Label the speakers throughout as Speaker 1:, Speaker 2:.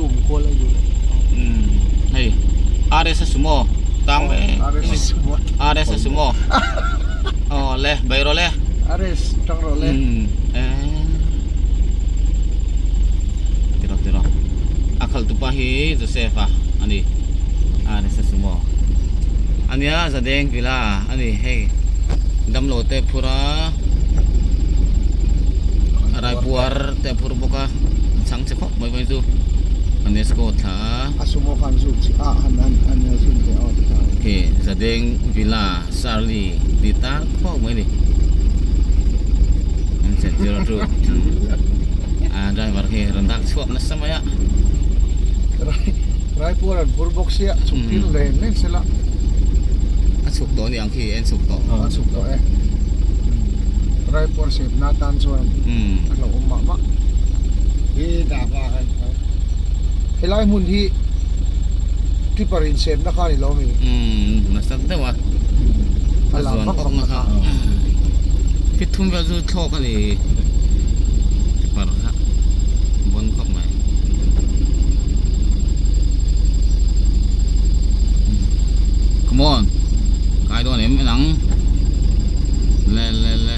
Speaker 1: zoom kual a duh
Speaker 2: um hei RS sumo tang mai
Speaker 1: RS sumo
Speaker 2: RS sumo aw le bai rawh le
Speaker 1: RS tang rawh le
Speaker 2: um tiraw tiraw a khalh tupa hi Joseph a ani RS sumo ania zadeng villa ani hei damlo te phur a raipuar te a phur bawk a chhang che khawp mai mai chu an escort thla a.
Speaker 1: A sumo khan zuk chi a han han han zun teh aw ti khan.
Speaker 2: Khi Zadeng Villa Sarli tih tar khawk mai ni an chet tir a chu a driver khi rawn dak chhuak nasa mai a.
Speaker 1: Rai Raipuar an phur bawk sia chhuk tir len len sela.
Speaker 2: A chhuk tawh ni ang khi en chhuk tawh.
Speaker 1: A chhuk tawh e. Raipuar sep na tan chuan a hlauhawm mah mah. Hi dah hma khan helai hmun hi tipper in sep na kha ni lo mi.
Speaker 2: Umm nasa deuh a.
Speaker 1: A lam vak vak na kha.
Speaker 2: Fit thum vel chu thlawk a ni tipper kha bon khawp mai. Come on kai dawn em en ang le le le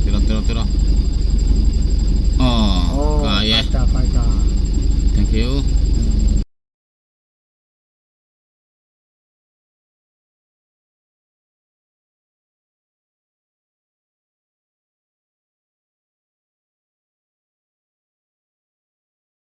Speaker 2: tiro tiro tiro oh kai e
Speaker 1: kai ta
Speaker 2: thank you.